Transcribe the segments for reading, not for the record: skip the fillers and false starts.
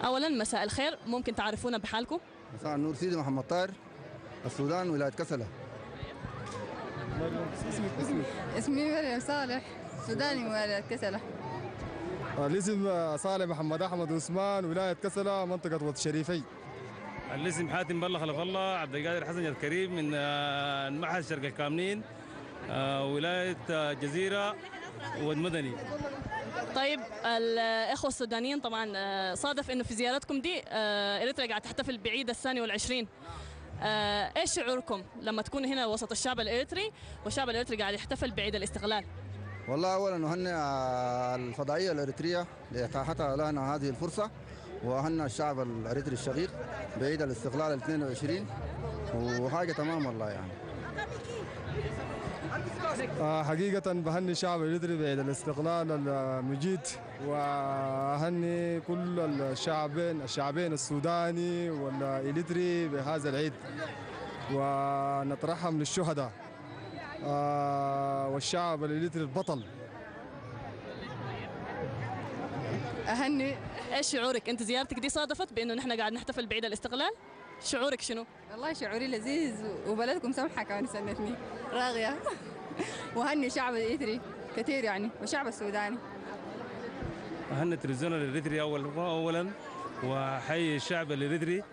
اولا مساء الخير، ممكن تعرفونا بحالكم؟ مساء النور، سيدي محمد طاهر، السودان، ولاية كسلة. اسمي مريم صالح، سوداني ولاية كسلة. الاسم صالح محمد احمد عثمان، ولاية كسلة، منطقة ود شريفي. الاسم حاتم بله خلف الله عبد القادر حسن الكريم من المعهد شرق الكامنين، ولاية الجزيرة والمدني. طيب الاخوة السودانيين، طبعا صادف انه في زيارتكم دي اريتريا قاعدة تحتفل بعيد 22. ايش شعوركم لما تكونوا هنا وسط الشعب الاريتري والشعب الاريتري قاعد يحتفل بعيد الاستقلال؟ والله اولا نهنئ الفضائية الاريتريه لاتاحتها لنا هذه الفرصة، وأهنئ الشعب الاريتري الشقيق بعيد الاستقلال 22، وحاجه تمام والله يعني. حقيقة بهني الشعب الإريتري بعيد الاستقلال المجيد، وأهني كل الشعبين السوداني والإريتري بهذا العيد، ونترحم للشهداء والشعب الإريتري البطل. أهني. ايش شعورك انت؟ زيارتك دي صادفت بانه نحن قاعد نحتفل بعيد الاستقلال، شعورك شنو؟ والله شعوري لذيذ، وبلدكم سمحة كمان سنتني راغية. وهني الشعب الإريتري كثير يعني، والشعب السوداني. أهني التلفزيون الإريتري أولا، وحي الشعب الإريتري،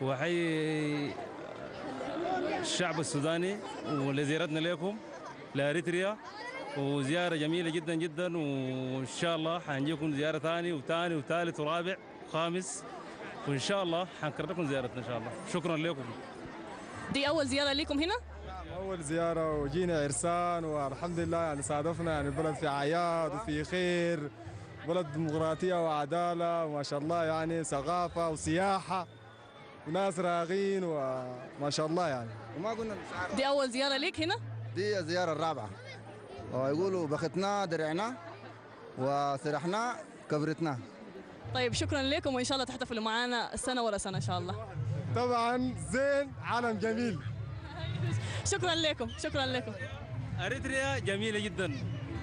وحي الشعب السوداني، ولزيارتنا لكم لإريتريا، وزيارة جميلة جدا جدا، وإن شاء الله حنجيكم زيارة ثاني وثاني وثالث ورابع وخامس، وإن شاء الله حنكرر لكم زيارتنا إن شاء الله. شكرا لكم. دي أول زيارة لكم هنا؟ أول زيارة، وجينا عرسان والحمد لله يعني صادفنا يعني البلد في أعياد وفي خير، بلد ديمقراطية وعدالة وما شاء الله يعني، ثقافة وسياحة وناس راغين وما شاء الله يعني. وما قلنا دي أول زيارة ليك هنا؟ دي الزيارة الرابعة، ويقولوا بختنا درعنا وسرحنا كبرتنا. طيب شكرا لكم، وإن شاء الله تحتفلوا معنا سنة ورا سنة إن شاء الله. طبعا زين، عالم جميل. شكرا لكم، شكرا لكم. اريتريا جميلة جدا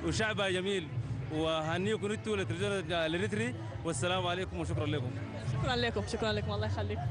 وشعبها جميل، وهنيكم انتوا للتلفزيون الاريتري، والسلام عليكم وشكرا لكم. شكرا لكم، شكرا لكم، الله يخليكم.